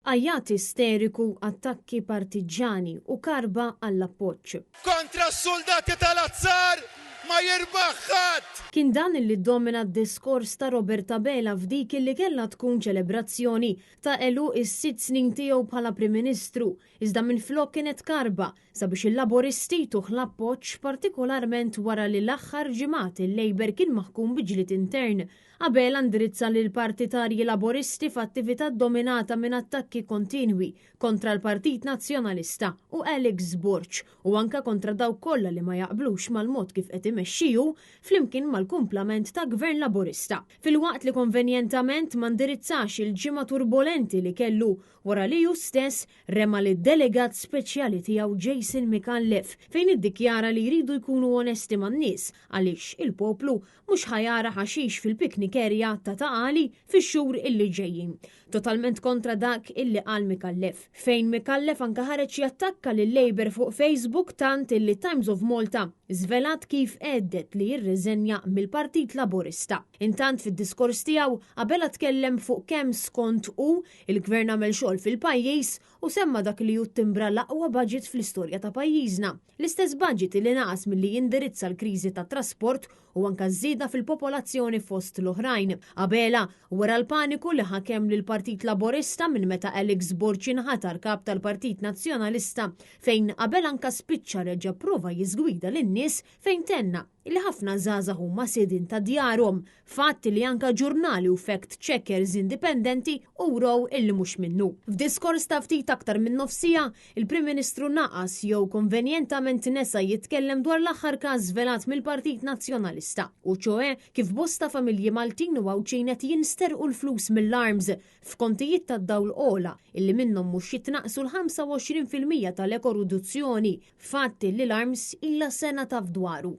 Għajjat isteriku, attakki partiġġani u karba għall-appoġġ. Kontra s-suldati tal-azzar ma jirbaħ ħadd! Kien dan illi ddomina d-diskors ta' Robert Abela f'dik illi kellha tkun ċelebrazzjoni ta' għeluq is-sitt snin tiegħu bħala Prim Ministru, iżda minflok kienet karba sabiex il-Laburisti jtuh l-appoġġ partikolarment wara li l-aħħar ġimgħat il-Labour kien maħkum bi ġlied intern. Abela ndirizza lill-partitarji Laburisti f'attività ddominata minn attakki kontinwi kontra l-Partit Nazzjonalista u Alex Borg u anke kontra dawk kollha li ma jaqblux mal-mod kif qed imexxi hu flimkien mal-kumplament ta' Gvern Laburista. Filwaqt li konvenjentament ma ndirizzax il-ġimgħa turbolenti li kellu wara li hu stess rema lid-delegat speċjali tiegħu Jason Micallef fejn iddikjara li jridu jkunu onesti man-nies għaliex il-poplu mhux ħa jara ħaxix fil-picnic area ta' Ta' Qali fix-xhur illi ġejjin. Totalment kontra dak illi qal Micallef. Fejn Micallef anke ħareġ jattakka lil-Labour fuq Facebook tant illi Times of Malta żvelat kif għeddet li jirriżenja mill-Partit Laburista. Intant fid-diskors tiegħu Abela tkellem fuq kemm skont hu il-Gvern għamel xogħol fil-pajjiż u semma dak li hu ttimbra l-aqwa budget fl-istorja ta' pajjiżna. L-istess budget li naqas milli jindirizza l-kriżi tat-trasport u anke ż-żieda fil-popolazzjoni fost l-oħrajn. Abela wera l-paniku li ħakem lill-Partit Laburista minn meta Alex Borg inħatar Kap tal-Partit Nazzjonalista fejn Abela anke spiċċa reġa' pprova jiżgwida lin-nies fejn tenna li ħafna żgħażagħ huma sidien ta' djarhom, fatt li anke ġurnali u fact checkers indipendenti urew illi mhux minnu. F'diskors ta' ftit aktar minn nofs siegħa, il-Prim Ministru naqas jew konvenjentament nesa jitkellem dwar l-aħħar każ żvelat mill-Partit Nazzjonalista, u ċoe kif bosta familji Maltin u Għawdxin qed jinsterqu l-flus mill-ARMS f'kontijiet tad-dawl ogħla illi minnhom mhux jitnaqqsu l-25% tal-ekoriduzzjoni, fatt illi l-ARMS ilha sena taf dwaru.